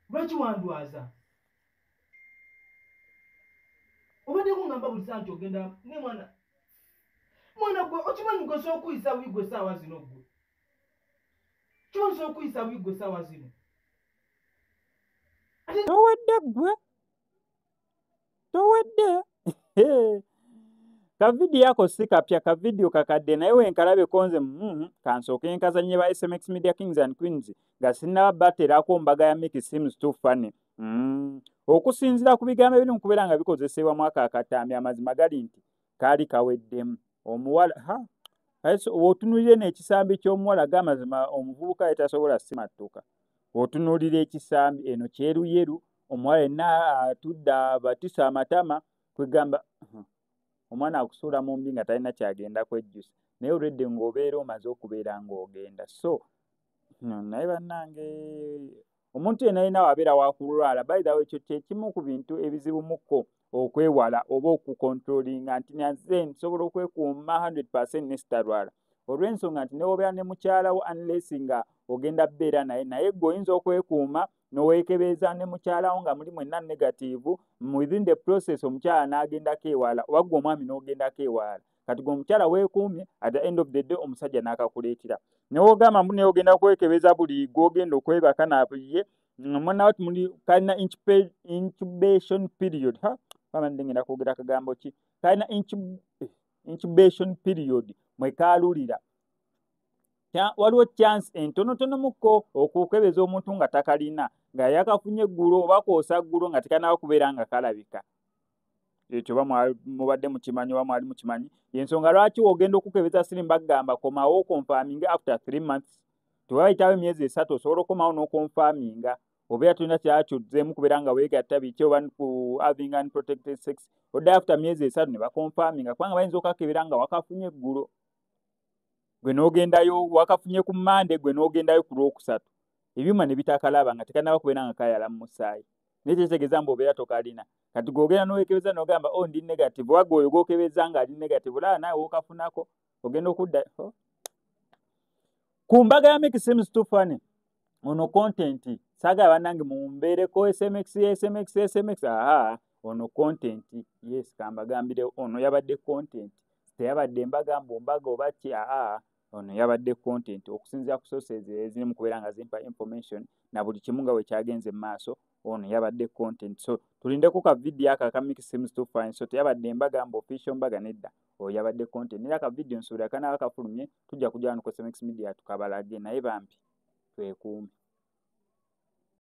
Lwaki wandwaza? Obadde kungamba buli saa nti ogenda ne mwana. Mwana gwe okimanyi gwe osobola okuyisa bubi gwe essaawa zino gwe. Kimanyi osobola okuyisa bubi gwe essaawa zino. Towedde ggwe, towedde. Kavidiyo ako si kapya, kavidiyo kakadde, naye wenkalabeko nze kansooke nkazanye ba SMX Media Kings and Queens nga sinnaba bateerako mbaga ya Mickey Seems Too Funny. Okusinziira ku bigambo ebiri mu kubeera nga bikozesebwa mu ako akatambi, amazima gali nti kaali kaweddemu. Omuwala ha w'otunuulira eno ekisambi ky'omuwala, g'amazima omuvubuka ye tasobola simattuka. W'otunuulira ekisambi eno kyeruyeru, omuwala yenna atudde abatise amatama, kwegamba omwana akusuula mu mbi nga talina kyagenda kwejjusa, naye olwedde ng'obeera omaze okubeera ng'ogenda. So naye bannange, omuntu yenna yenna wabeera wakulwala, by the way, ekyo kyekimu ku bintu ebizibu mukko okwewala oba okukontrolinga nti nze nsobola okwekuuma 100% ne sitalwala, olw'ensonga nti newobeera ne mukyala wo, unless nga ogenda bbeera naye, naye gwe oyinza okwekuuma n'oweekebeeza ne mukyala wo nga muli mwenna negative. Within the process omukyala n'agendako ewala, oba gwe omwami n'ogendako ewala. Kati gwe omukyala weekuumye, at the end of the day omusajja n'akakuleetera. Newogamba mbu naye ogenda kwekebeza buli gw'ogenda okwebaka naye munawe, muli kalina incubation period. Ha, baba ngenda kwogera kagambo ki? Kalina incubation period mwekaalulira. Waliwo chance entonotono mukko okukebeza omuntu nga takalina, nga yakafunye eggulo oba kwosa ggulo nga tekanaba kubeera nga kalabika. Ekyo oba mubadde mukimanyi oba mwali mukimanyi, yensonga lwaki ogenda okukebeza sirimu bagamba komawo okonfaminga after 3 months. Tewabayitawo emyezi 3, osobola okukomawo n'okonfaminga obeera tolina kyakyozzeemu kubeera nga weegatta biki oba ku having unprotected sex. Odde after myezi 3 ne bakonfaminga, kubanga bayinza okakebera nga wakafunye eggulo, gwe n'ogendayo wakafunye ku Mande, gwe n'ogendayo ku Lwokusatu, ebyuma ne bitakalaba nga tekanaba kubeera nga kayala mu musaayi, naye tekitegeeza mbu obeera tokalina. Kati gw'ogenda n'owekebeza n'ogamba, "Oh, ndi negative," waga oyo gw'okebeza nga ali negative, olaba naawe w'okafunako ogenda okudda, oh. Ku mbaga ya Mickey Seems Too Funny, ono content. Saagala bannange mumbeereko SMX, SMX, SMX. Aha, ono content, yes, kambagambire, ono yabadde content, teyabadde embaga mbu mbaga oba ki. Aa, ono yabadde content okusinziira ku sources eziri mu kubeera nga zimpa information na buli kimu nga bwe kyagenze mu maaso. Ono yabadde content, so tulindeko ka video ako aka Mickey Seems Too Funny. So teyabadde embaga mbu official mbaga, nedda, oyo yabadde content. Era ka video nsuubira kanaaba kafulumye, tujja kujja wano ku SMX Media tukabalage. Naye bambi twekuume.